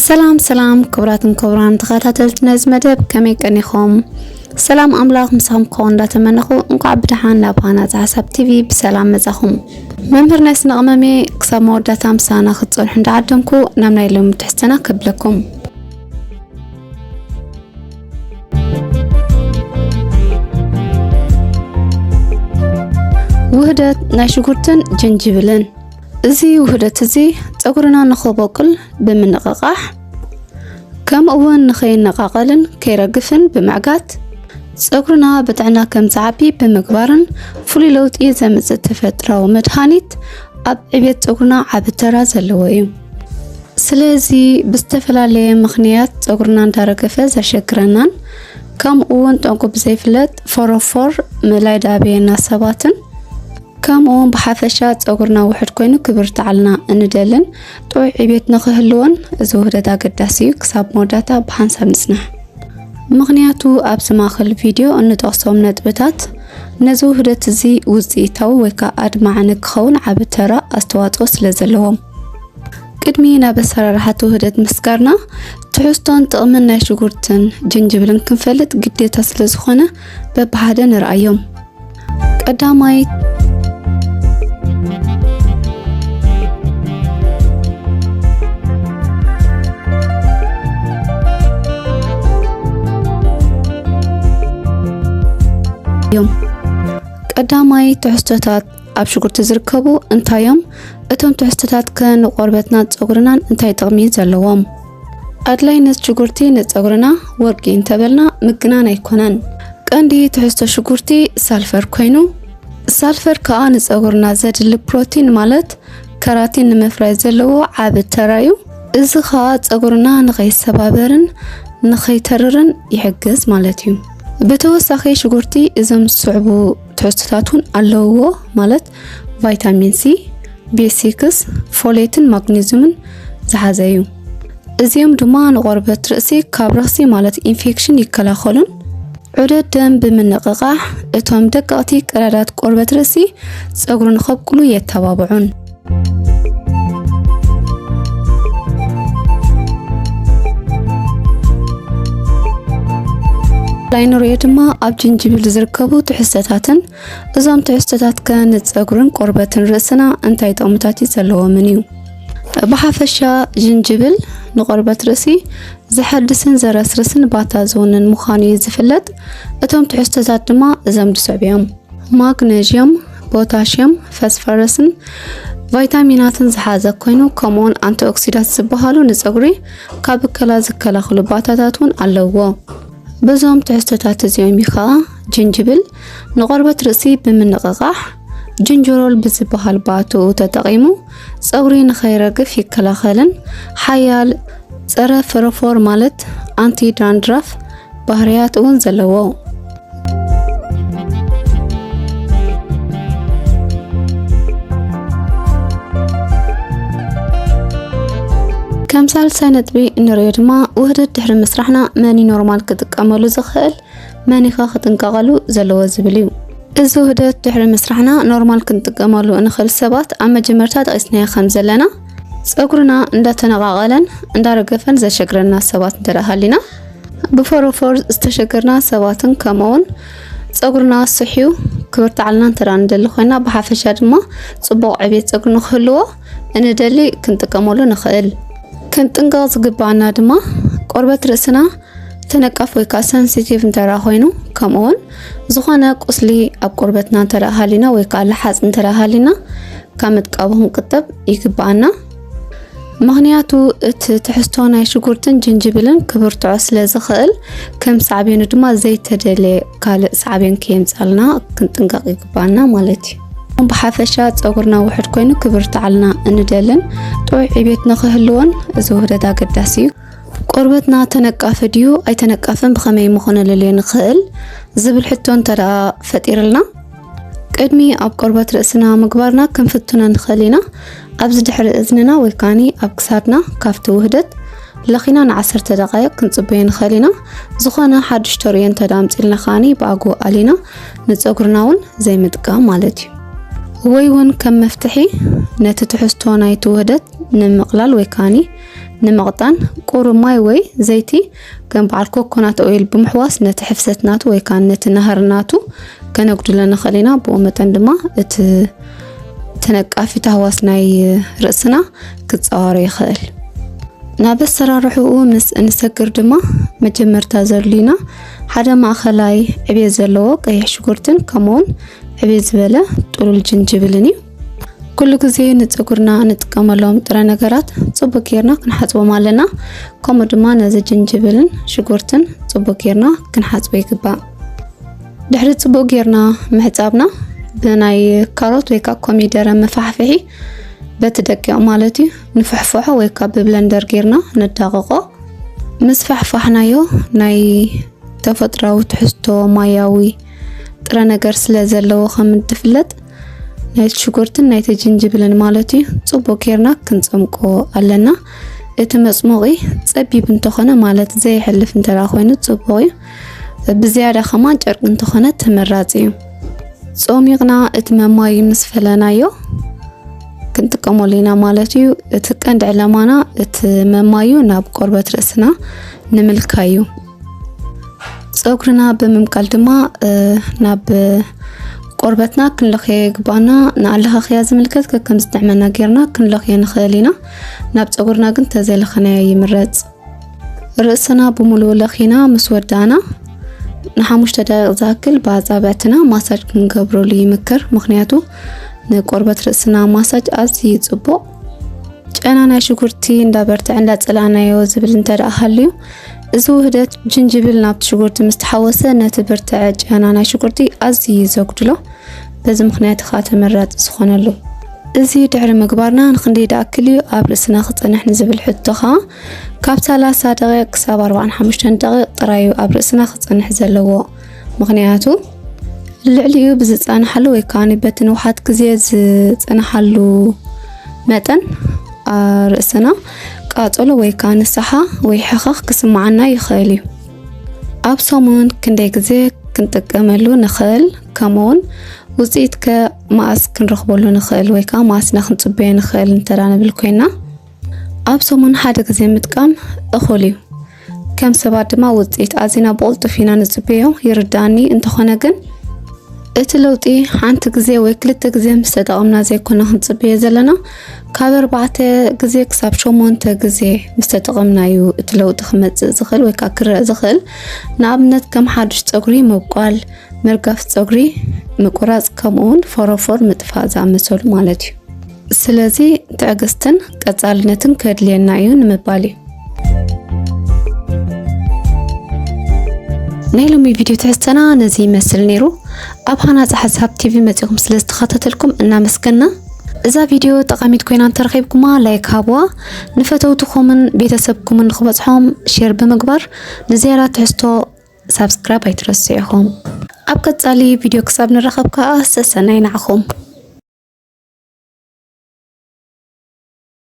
ሰላም ሰላም፣ ክቡራትን ክቡራን ተኸታተልቲ ነዚ መደብ፣ ከመይ ቀኒኹም? ሰላም ኣምላኽ ምሳኹም ክኸውን እንዳተመነኹ፣ እንኳዕ ብደሓን ናብ ሃናጺ ሓሳብ ቲቪ ብሰላም መጻኹም። መምህር ናይ ስነ ቅመሜ፣ ክሳብ መወዳእታ ምሳና ክትጸንሑ እንዳዓደምኩ ናብ ናይ ሎሚ ትሕዝቶና ከብለኩም። ውህደት ናይ ሽጉርትን ጅንጅብልን። እዚ ውህደት እዚ ጸጉርና ንኸቦቅል ብምንቕቓሕ፣ ከምኡ እውን ንኸይነቓቐልን ከይረግፍን ብምዕጋት፣ ጸጉርና ብጥዕና ከም ዝዓቢ ብምግባርን ፍሉይ ለውጢ ዘምጽእ ተፈጥራዊ መድሃኒት ኣብ ዕብየት ጸጉርና ዓቢ ተራ ዘለዎ እዩ። ስለዚ ብዝተፈላለየ ምኽንያት ጸጉርና እንዳረገፈ ዘሸግረናን ከምኡ እውን ጠንቁ ብዘይፍለጥ ፎሮፎር ምእላይ ዳበየና ሰባትን ከምኡ እውን ብሓፈሻ ጸጉርና ውሑድ ኮይኑ ክብርትዓልና እንደልን ጥዑይ ዕብየት ንኽህልዎን እዚ ውህደት ኣገዳሲ እዩ። ክሳብ መወዳእታ ብሓንሳብ ንጽናሕ። ምኽንያቱ ኣብዚ ማእከል ቪድዮ እንጠቕሶም ነጥብታት ነዚ ውህደት እዚ ውጽኢታዊ ወይ ከኣ ኣድማዒ ንክኸውን ዓቢ ተራ ኣስተዋጽኦ ስለ ዘለዎም። ቅድሚ ናብ ኣሰራርሓ እቲ ውህደት ምስጋርና፣ ትሕዝቶን ጥቕምን ናይ ሽጉርትን ጅንጅብልን ክንፈልጥ ግዴታ ስለ ዝኾነ በብሓደ ንርኣዮም። ቀዳማይ፣ እዮም። ቀዳማይ፣ ትሕዝቶታት ኣብ ሽጉርቲ ዝርከቡ እንታይ እዮም? እቶም ትሕዝቶታት ከ ንቆርበትናን ጸጉርናን እንታይ ጥቕሚ ዘለዎም? ኣድላይነት ሽጉርቲ ንጸጉርና ወርቂ እንተበልና ምግናን ኣይኮነን። ቀንዲ ትሕዝቶ ሽጉርቲ ሳልፈር ኮይኑ፣ ሳልፈር ከኣ ንጸጉርና ዘድሊ ፕሮቲን ማለት ከራቲን ንምፍራይ ዘለዎ ዓቢ ተራ እዩ። እዚ ኸኣ ጸጉርና ንኸይሰባበርን ንኸይተርርን ይሕግዝ ማለት እዩ። ብተወሳኺ ሽጉርቲ እዞም ዝስዕቡ ትሕዝቶታት እውን ኣለውዎ፣ ማለት ቫይታሚን ሲ፣ ቢ ሲክስ፣ ፎሌትን ማግኔዚየምን ዝሓዘ እዩ። እዚኦም ድማ ንቆርበት ርእሲ ካብ ረኽሲ ማለት ኢንፌክሽን ይከላኸሉን ዑደት ደም ብምንቕቓሕ እቶም ደቀቕቲ ቀዳዳት ቆርበት ርእሲ ጸጉሪ ንኸብቁሉ የተባብዑን። ላይ ንሪኦ ድማ ኣብ ጅንጅብል ዝርከቡ ትሕዝቶታትን እዞም ትሕዝቶታት ከ ንጸጉርን ቆርበትን ርእስና እንታይ ጥቕምታት እዩ ዘለዎምን እዩ። ብሓፈሻ ጅንጅብል ንቆርበት ርእሲ ዘሐድስን ዘረስርስን ባታ ዝውንን ምዃኑ እዩ ዝፍለጥ። እቶም ትሕዝቶታት ድማ እዞም ዝስዕቡ እዮም። ማግነዥየም፣ ፖታሽየም፣ ፈስፈረስን ቫይታሚናትን ዝሓዘ ኮይኑ፣ ከምኡውን ኣንቲኦክሲዳት ዝበሃሉ ንጸጉሪ ካብ እከላ ዝከላኸሉ ባታታት እውን ኣለውዎ። በዞም ትሕዝቶታት እዚኦም እዩ ኸኣ ጅንጅብል ንቆርበት ርእሲ ብምንቕቓሕ ጅንጀሮል ብዝበሃል ባእትኡ ተጠቒሙ ጸጉሪ ንኸይረግፍ ይከላኸልን ሓያል ጸረ ፈረፎር ማለት ኣንቲ ዳንድራፍ ባህርያት እውን ዘለዎ። ከም ሳልሳይ ነጥቢ እንሪኦ ድማ ውህደት ድሕሪ ምስራሕና መን እዩ ኖርማል ክጥቀመሉ ዝኽእል፣ መን እዩ ኸ ክጥንቀቐሉ ዘለዎ ዝብል እዩ። እዚ ውህደት ድሕሪ ምስራሕና ኖርማል ክንጥቀመሉ እንኽእል ሰባት ኣብ መጀመርታ ጠቒስናዮ ከም ዘለና ጸጉርና እንዳተነቓቐለን እንዳረገፈን ዘሸግረና ሰባት እንተ ደኣ ሃሊና ብፎሮፎር ዝተሸገርና ሰባትን ከምኡውን ጸጉርና ስሕዩ ክብርትዓልና እንተ ደኣ ንደሊ ኮይና ብሓፈሻ ድማ ጽቡቕ ዕብየት ጸጉሪ ንክህልዎ እንደሊ ክንጥቀመሉ ንኽእል። ክንጥንቀቕ ዝግባኣና ድማ ቆርበት ርእስና ተነቃፍ ወይ ከዓ ሰንሲቲቭ እንተ ደኣ ኮይኑ ከምኡውን ዝኾነ ቁስሊ ኣብ ቆርበትና እንተ ደኣ ሃሊና ወይ ከዓ ለሓጽ እንተ ደኣ ሃሊና ካብ ምጥቃቡ ክንቅጠብ ይግባኣና። ምኽንያቱ እቲ ትሕዝቶ ናይ ሽጉርትን ጅንጅብልን ክብርትዖ ስለ ዝኽእል ከም ሳዕቤኑ ድማ ዘይተደልየ ካልእ ሳዕቤን ከየምጻልና ክንጥንቀቕ ይግባኣና ማለት እዩ። ብሓፈሻ ጸጉርና ውሑድ ኮይኑ ክብርትዓልና እንደልን ጥዑይ ዕብየት ንኽህልዎን እዚ ውህደት ኣገዳሲ እዩ። ቆርበትና ተነቃፊ ድዩ ኣይተነቃፍን ብኸመይ ምኾነ ልልዮ ንኽእል ዝብል ሕቶ እንተ ደኣ ፈጢርልና ቅድሚ ኣብ ቆርበት ርእስና ምግባርና ክንፍትኖ ንኽእል ኢና። ኣብዚ ድሕሪ እዝንና ወይ ከኣኒ ኣብ ክሳድና ካብቲ ውህደት ለኺና ንዓሰርተ ደቓይቕ ክንጽበዮ ንኽእል ኢና። ዝኾነ ሓድሽ ተርእዮ እንተ ደኣ ኣምጺልና ከኣኒ ብኣግኡ ኣሊና ንጸጉርና እውን ዘይምጥቃም ማለት እዩ። ወይ እውን ከም መፍትሒ ነቲ ትሕዝቶ ናይቲ ውህደት ንምቕላል ወይ ከኣኒ ንምቕጣን ቁሩብ ማይ ወይ ዘይቲ ከም በዓል ኮኮናት ኦይል ብምሕዋስ ነቲ ሕፍሰት ናቱ ወይ ከዓ ነቲ ናህሪ ናቱ ከነጉድሎ ንኽእል ኢና። ብኡ መጠን ድማ እቲ ተነቃፊ ታህዋስ ናይ ርእስና ክፀዋሮ ይኽእል። ናብ ኣሰራርሕኡ ምስ እንሰግር ድማ መጀመርታ ዘድልዩና ሓደ ማእኸላይ ዕብየት ዘለዎ ቀይሕ ሽጉርትን ከምኡውን ዕብየት ዝበለ ጥሉል ጅንጅብልን እዩ። ኩሉ ግዜ ንፀጉርና እንጥቀመሎም ጥረ ነገራት ፅቡቅ ጌርና ክንሓፅቦም ኣለና። ከምኡ ድማ ነዚ ጅንጅብልን ሽጉርትን ፅቡቅ ጌርና ክንሓፅቦ ይግባእ። ድሕሪ ፅቡቅ ጌርና ምሕፃብና ብናይ ካሮት ወይ ከዓ ኮሚደረ መፋሕፍሒ በቲ ደቂቕ ማለት እዩ ንፍሕፍሖ ወይ ከዓ ብብለንደር ጌርና ነዳቕቖ። ምስ ፋሕፋሕናዮ ናይ ተፈጥራዊ ትሕዝቶ ማያዊ ጥረ ነገር ስለ ዘለዎ ከም እንትፍለጥ ናይቲ ሽጉርትን ናይቲ ጅንጅብልን ማለት እዩ ፅቡቅ ጌርና ክንፀምቆ ኣለና። እቲ መፅሞቂ ፀቢብ እንተኾነ ማለት ዘየሕልፍ እንተ ኮይኑ ፅቡቅ እዩ። ብዝያዳ ከማን ጨርቂ እንተኾነ ተመራፂ እዩ። ፆሚቕና እቲ መማዩ ምስ ፈለናዮ ክንጥቀመሉ ኢና ማለት እዩ። እቲ ቀንዲ ዕላማና እቲ መማዩ ናብ ቆርበት ርእስና ንምልካይ እዩ። ፀጉርና ብምምቃል ድማ ናብ ቆርበትና ክንለኽዮ ይግባና። ንኣለኻኽያ ዝምልከት ከከም ዝጥዕመና ጌርና ክንለኽዮ ንኽእል ኢና። ናብ ፀጉርና ግን ተዘይለኸናዮ ይምረፅ። ርእስና ብምሉኡ ለኺና ምስ ወዳእና ንሓሙሽተ ደቂቕ ዝኣክል ብኣፃብዕትና ማሳጅ ክንገብረሉ ይምከር። ምኽንያቱ ንቆርበት ርእስና ማሳጅ ኣዝዩ እዩ ፅቡቕ። ጨና ናይ ሽጉርቲ እንዳበርትዐ እንዳፀላእናዮ ዝብል እንተ ደኣ ሃልዩ፣ እዚ ውህደት ጅንጅብል ናብቲ ሽጉርቲ ምስ ተሓወሰ ነቲ ብርትዐ ጨና ናይ ሽጉርቲ ኣዝዩ እዩ ዘጉድሎ። በዚ ምኽንያት እዩ ከዓ ተመራፂ ዝኾነሉ። እዚ ድሕሪ ምግባርና ንኽንደይ ደኣክል እዩ ኣብ ርእስና ክፀንሕ ንዝብል ሕቶ ከዓ ካብ ሰላሳ ደቂቕ ክሳብ ኣርባዓን ሓሙሽተን ደቂቕ ጥራይ እዩ ኣብ ርእስና ክፀንሕ ዘለዎ። ምኽንያቱ ልዕሊኡ ብዝፀንሓሉ ወይ ከዓ በቲ ንውሓት ግዜ ዝፀንሓሉ መጠን ርእስና ቃፀሎ ወይ ከዓ ንስሓ ወይ ሕኸኽ ክስምዓና ይኽእል እዩ። ኣብ ሰሙን ክንደይ ግዜ ክንጥቀመሉ ንኽእል፣ ከምኡውን ውፅኢት ከ መኣስ ክንረኽበሉ ንኽእል ወይ ከዓ መኣስ ኢና ክንፅበዮ ንኽእል እንተ ንብል ኮይና፣ ኣብ ሰሙን ሓደ ግዜ ምጥቃም እኹል እዩ። ከም ሰባት ድማ ውፅኢት ኣዚና ብቕልጡፍ ኢና ንፅበዮ ይርዳእኒ። እንተኾነ ግን እቲ ለውጢ ሓንቲ ግዜ ወይ ክልተ ግዜ ምስ ተጠቐምና ዘይኮነ ክንፅበዮ ዘለና፣ ካብ ኣርባዕተ ግዜ ክሳብ ሸሞንተ ግዜ ምስ ተጠቐምና እዩ እቲ ለውጢ ክመፅእ ዝኽእል ወይ ከዓ ክረእ ዝኽእል። ንኣብነት ከም ሓዱሽ ፀጉሪ ምብቋል፣ ምርጋፍ ፀጉሪ ምቁራፅ፣ ከምኡ እውን ፎሮፎር ምጥፋእ ዝኣመሰሉ ማለት እዩ። ስለዚ ትዕግስትን ቀፃልነትን ከድልየና እዩ ንምባል እዩ። ናይ ሎሚ ቪድዮ ትሕዝተና ነዚ ይመስል ነይሩ። ኣብ ሃናፂ ሓሳብ ቲቪ መፂኹም ስለ ዝተኸታተልኩም እናመስገና። እዛ ቪድዮ ጠቓሚት ኮይና እንተረኺብኩማ ላይክ ሃብዋ፣ ንፈተውትኹምን ቤተሰብኩምን ንክበፅሖም ሼር ብምግባር ንዝያዳ ትሕዝቶ ሳብስክራይብ ኣይትረስዑ ኢኹም። ኣብ ቀፃሊ ቪድዮ ክሳብ ንራኸብ ከዓ ሰሰናይ ንዓኹም።